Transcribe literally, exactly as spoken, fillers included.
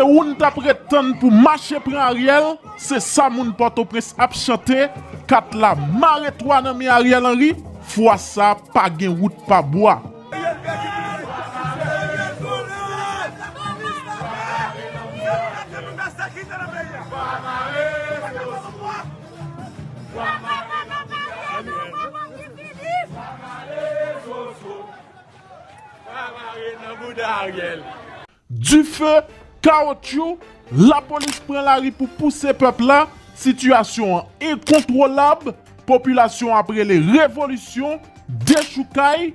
Ou n t ap ret tann pou mache pran Ariel, se sa moun Pòtoprens ap chante, kat la mare twa nan men Ariel Henry, fwa sa pa gen wout pa bwa. Dife, kawotchou, lapolis pran lari pou pouse pèp la, sitiyasyon an enkontwolab, popilasyon ap rele revolisyon, dechoukay,